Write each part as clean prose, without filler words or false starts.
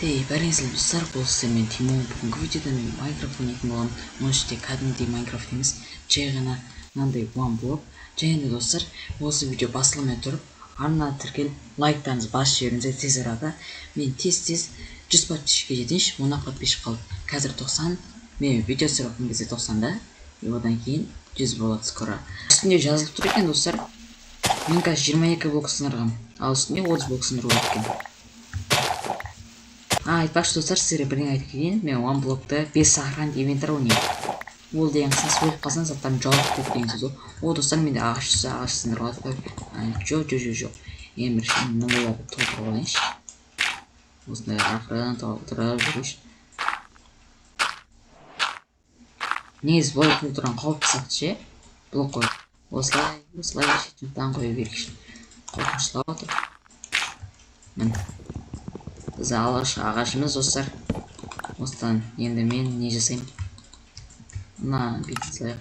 Эй, бәріңізге достар, бұл сіздермен Тимон. Бүгінгі видеода мен Майнкрафт ойнайтын боламын. Оның ішінде кәдімгідей Майнкрафт емес, жай ғана мынандай one block. Және де достар, осы видео басылмай тұрып, арна тіркеліп, лайктарыңызды басып жіберіңіздер тез арада. Мен тез-тез 100 подписчикке жетейінші, 10 подписчик қалды. Қазір 90, мен видео түсіріп жатқан кезде 90-да, и одан кейін 100 болады скоро. Үстінде жазылып тұр екен достар. Мен қазір 22 блок сындырғам, ал үстінде 30 блок сындыру керек екен. Айтпақшы достар, сіздерге бірдеңе айтып кетейін. Мен one блокты 5 сохранить инвентарь ойнаймын. Ол деген қысқасы өліп қалсаң заттарың жоғалып кетеді деген сөз ғой. О, достар, менде ағаш түссе ағаш сындырып алады. Жоқ, жоқ, жоқ, жоқ. Ең бірінші мынандайларды толтырып алайыншы. Осындай ақырын толтырып жүрейінші. Негізі былай толтырған қауіпті сияқты ше. Блок қойып. Осылай, осылай шет жақтан қоя берейікші. Қорқыныштылау отыр. Міне. Біз алғашқы ағашымыз достар. Осыдан енді мен не жасаймын? Мына бетін салайық.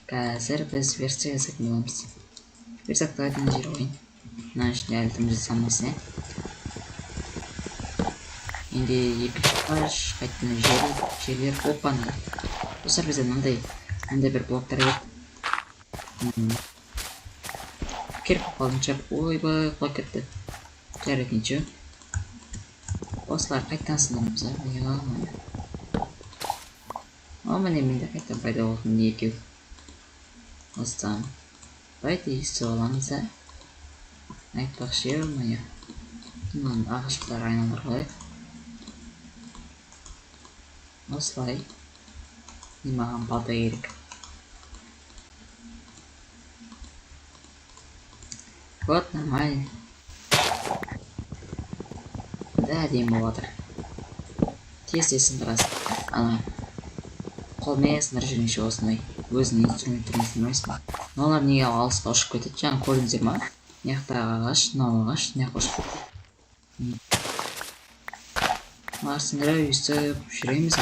Қазір біз верстак жасайтын боламыз. Верстакты қайда жер қояйын? Мына ішінде әлі дым жасамасын, иә? Енді екінші ағаш, қайтадан жерлер, опа. Достар, бізде мынандай бір блоктар еді. Керек болып қалдым шығар. Ойбай, құлап кетті. Жарайды, ничего. Осылар қайтадан сындырамыз, а? О, міне, менде қайтадан пайда болды міне екеу. Осыдан давайте естіп аламыз да. Айтпақшы, міне, мынаны ағаштар айналдырып алайық. Осылай. И маған балта керек. Вот, нормально. Да, әдемі болып жатыр. Тез-тез сындырасың. Ана қолмен сындырып жүргенше осындай өзіңнің инструменттермен сындырмайсың ба? Мыналар неге алысқа ұшып кетеді? Жаңа көрдіңіздер ма? Мына жақтағы ағаш, мынау ағаш, мына жаққа ұшып кетті. Мыналар сындырып өйстіп жүреміз.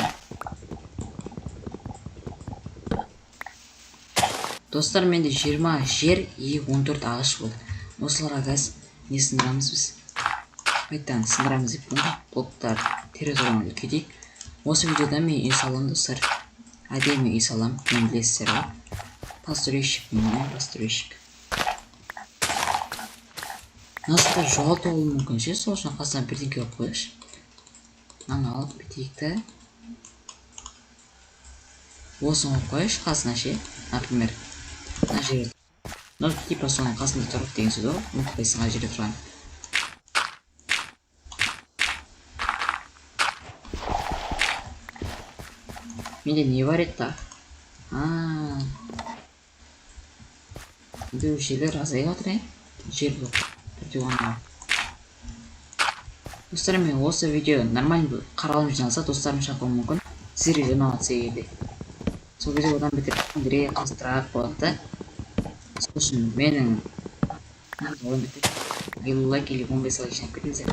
Достар, менде 20 жер и 14 ағаш болды. Осыларға қазір не сындырамыз біз? Қайтадан сындырамыз деп қойдым. Блоктар территорияны үлкейтейік. Осы видеода мен үй саламын, достар. Әдемі үй саламын, мен білесіздер ғой. Постройщик, міне, постройщик. Мына заттар жоғалтып алуы мүмкін ше, сол үшін қасына бірдеңке қойып қояйықшы. Мынаны алып бүйтейік та. Осыны қойып қояйықшы қасына ше, например. Мына жерге. Ну, типа соның қасында тұрады деген сөз ғой, ұмытпайсың қай жерде тұрғанын. Менде не бар еді та? Енді жерлер азайып жатыр, иә? Жер блок. Төртеу ғана. Достар, мен осы видео нормально қаралым жиналса, достарым шақыруым мүмкін. Сіздерге ұнап жатса егер де. Сол кезде одан бетер қызықтырақ болады да. Сол үшін менің одан бетер 50 лайк или 15 лайк жинап кетіңіздер.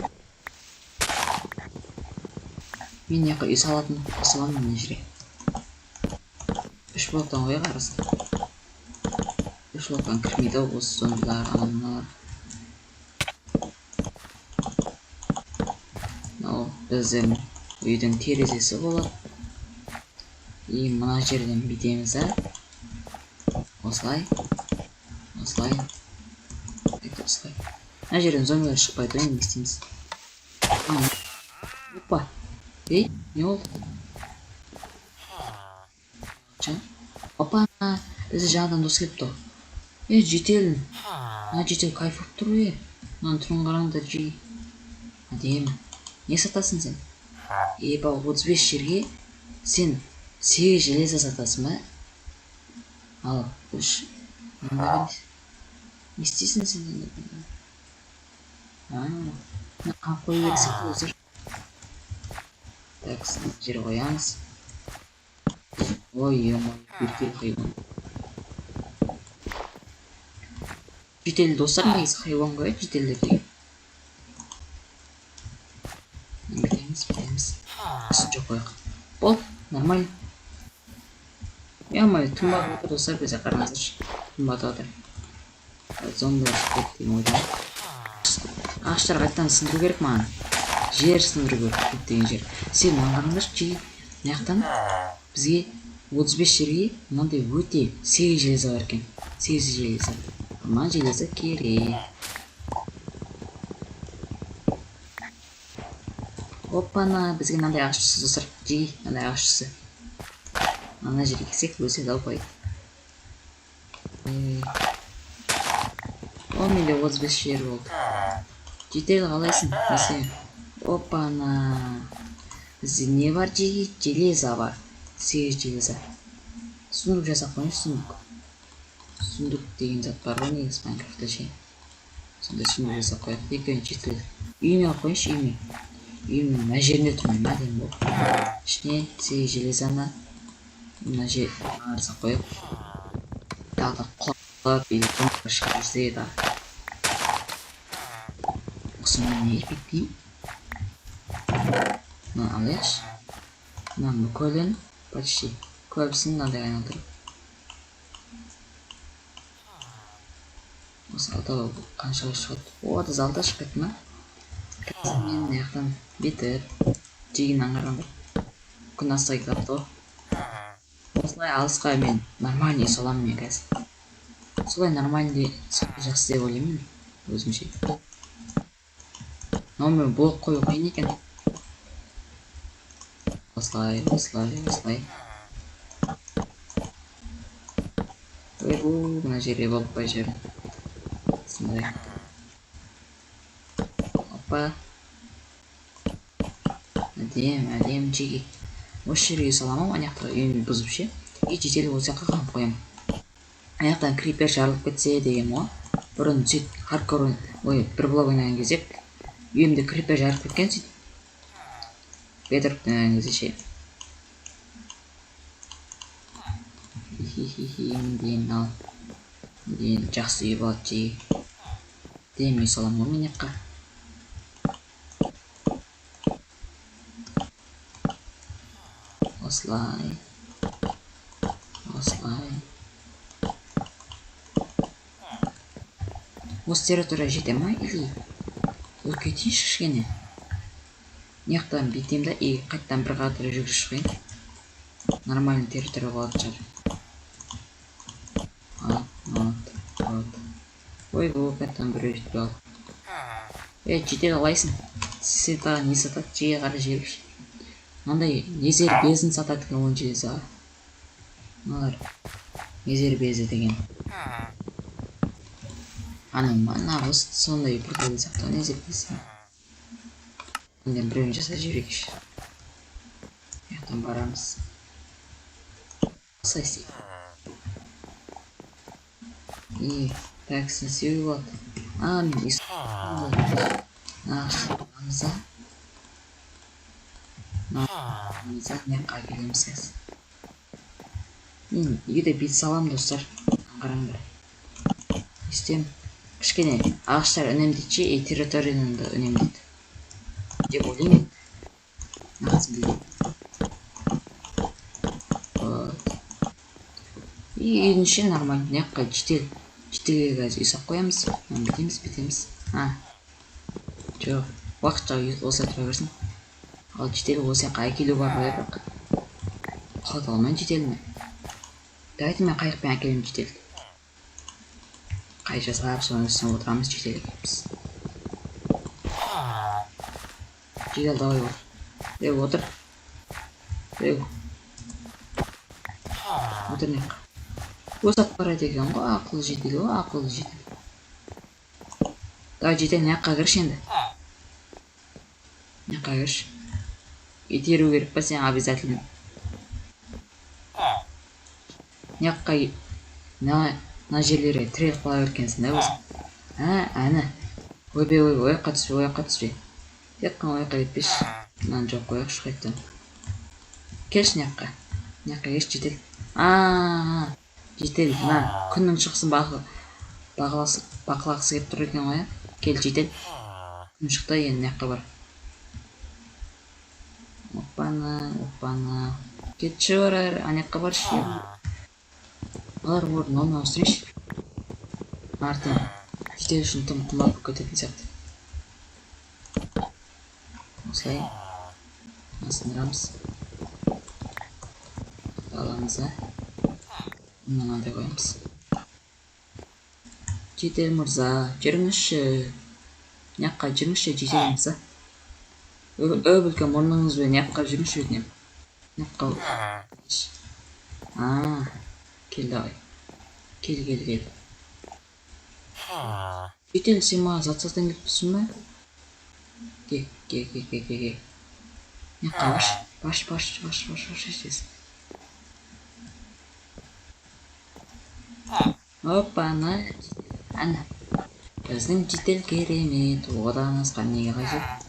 Мен мына жаққа үй салатын саламын мына жерге. 3 блоктан қояйық арасына. 3 блоктан кірмейді осы зомбилар, анау мыналар. Мынау біздің үйдің терезесі болады. И мына жерден бүйтеміз да. Осылай. Осылай. Осылай. Мына жерден зомбилар шықпайды ғой, не істейміз? Опа. Ей, не болды? Опа, бізде жаңадан дос келіпті ғой. Е, житель. Мына житель кайф болып тұр ғой. Мынаның түрін қараңдар, жи. Әдемі. Не сатасың сен? Еба, 35 жерге сен 8 железо сатасың ба? Ал, үш. Не істейсің сен енді? Мына қанып қою керек сияқты достар. Так, жер қоямыз. Ой, ё-моё, бергел хайуан. Житель достар негізі хайуан ғой, жительдер деген. Бітеміз, бітеміз. Үстін жоқ қояйық. Болды, нормально. Ё-моё, түн батып жатыр достар, бізде қараңыздаршы. Түн батып жатыр. Зомбилар шығып кетті деген ойдамын. Ағаштар қайтадан сындыру керек маған. Жер сындыру керек көптеген жер. Сен мынаны қараңдаршы, жеге. Мына жақтан бізге 35 жерге мынандай өте 8 железо бар екен. 8 железо. Мына железо керек. Оппана, бізге мынандай ағаш түсті, достар. Жеге, мынандай ағаш түсті. Ана жерге келсек, өседі ау қой. О, менде 35 жер болды. Жетеді, қалайсың? Несе? Оппана. Бізде не бар, жеге? Железо бар. 8 железо. Сундук жасап қояйыншы, сундук. Сундук деген зат бар ғой негізі Майнкрафтта ше. Сондай сундук жасап қояйық. Екеуін жеткілікті. Үйіме алып қояйыншы, үйіме. Үйімнің мына жерінде тұрмай ма деймін бұл. Ішіне 8 железоны мына жер жасап қояйық. Тағы да құлап или шығып жүрсе да. Осыны неге бекітейін? Мынаны алайықшы. Мынаның бүкілін, почти көбісін мынандай айналдырып. Осы алтау қаншаға шығады? О, 36 шығып кетті ма? Қазір мен мына жақтан бүйтіп жегін аңғарғанда күн астыға кетіп ғой. Осылай алысқа мен нормальный саламын мен қазір. Солай нормальный жақсы деп ойлаймын мен өзімше. Но мен блок қою қиын екен. Осылай, осылай, осылай. Ойбу, мына жерге блок қойып жібердім. Осындай. Опа. Әдемі, әдемі жеге. Осы жерге саламын, ана жақта үйімді бұзып ше. И жетеліп осы жаққа қамып қоямын. Ана жақтан крипер жарылып кетсе деген ғой. Бұрын сөйтіп хардкор, ой, бір блок ойнаған кезде үйімде крипер жарылып кеткен сөйтіп. Бедрок ойнаған кезде ше. Хи-хи-хи, дейін ал. Дейін жақсы үй болады жеге. Дейін үй саламын ғой мен жаққа. Осылай. Осылай. Осы территория жете ма или үлкейтейінші кішкене? Мына жақтан бүйтемін да, и қайтадан бір қатар жүгіріп шығайын. Нормальный территория болатын шығар. Вот, вот, вот. Ой, бұл қайтадан біреу жетпей қалды. Ей, жете қалайсың? Сен тағы не сатады? Жеге қарай жіберіпші. Мынандай незер безін сатады екен он железоға. Мыналар незер безі деген. Ана нағыз сондай прикол сияқты незер безі. Енді біреуін жасап жіберейікші. Жақтан барамыз. Осылай істейік. И так, не істеуге болады? А, мен ағаш аламыз да. Мына жаққа келеміз қазір. Мен үйде бет саламын, достар. Қараңдар. Істем. Кішкене ағаштар үнемдейді ше, и территорияны да үнемдейді деп ойлаймын. Нағыз білмеймін. Вот. И үйдің іші нормально. Мына жаққа житель. Жителге қазір үй салып қоямыз. Мынаны бітеміз, бітеміз. А. Жоқ, уақытша үй осылай тұра берсін. Ал житель осы жаққа әкелу бар ғой бірақ. Құлата алмаймын жителіні. Давайте мен қайықпен әкелемін жителді. Қайық жасап, соның үстіне отырамыз житель екеуміз. Житель, давай отыр. Ей, отыр. Ей. Отыр мына жаққа. Босап барады екен ғой, ақылды житель ғой, ақылды житель. Давай, житель, мына жаққа кірші енді. Мына жаққа кірші. Итеру керек па сен обязательно? Мына жаққа мына жерлерге тіреліп қала бергенсің да өзің. Ә, әні. Ойбай, ойбай, ол жаққа түспе, ол жаққа түспе. Тек қана ол жаққа кетпеші. Мынаны жауып қояйықшы қайтадан. Келші мына жаққа. Мына жаққа келші, житель. А, житель, мына күннің шығысын бақылағысы келіп тұр екен ғой, ә? Кел, житель. Күн шықты, енді мына жаққа бар. Оппана, оппана. Кетші бар әрі, ана жаққа баршы. Алар орын орын ауыстырайыншы. Артын житель үшін тым қымбат болып кететін сияқты. Осылай сындырамыз. Аламыз да мынандай қоямыз. Жедел мырза, жүріңізші. Мына жаққа жүріңізші, жедел мырза. Өп үлкен мұрныңызбен мына жаққа жүріңізші, өтінемін. Мына жаққа. А, кел, давай. Кел, кел, кел. Жедел, сен маған зат сатайын деп тұрсың ба? Кел, кел, кел, кел, кел, кел. Мына жаққа баршы, баршы, баршы, баршы, баршы, баршы, тез. Опа-на, әне. Біздің жедел керемет, одан асқан неге қажет?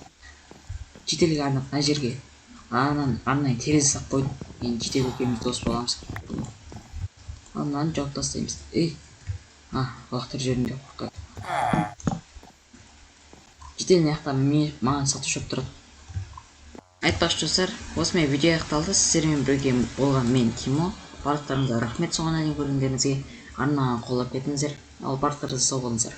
Жеделге арнап мына жерге анан арнайы терезе салып қойдым. Енді жедел екеуміз дос боламыз. Ал мынаны жауып тастаймыз. Ей, а, лақтырып жібердім деп қорқады. Жедел мына жақта маған сатушы болып тұрады. Айтпақшы, достар, осымен видео аяқталды. Сіздермен бірге болған мен, Тимо. Барлықтарыңызға рахмет соңына дейін көргендеріңізге. Арнаны қолдап кетіңіздер. Ал барлықтарыңыз сау болыңыздар.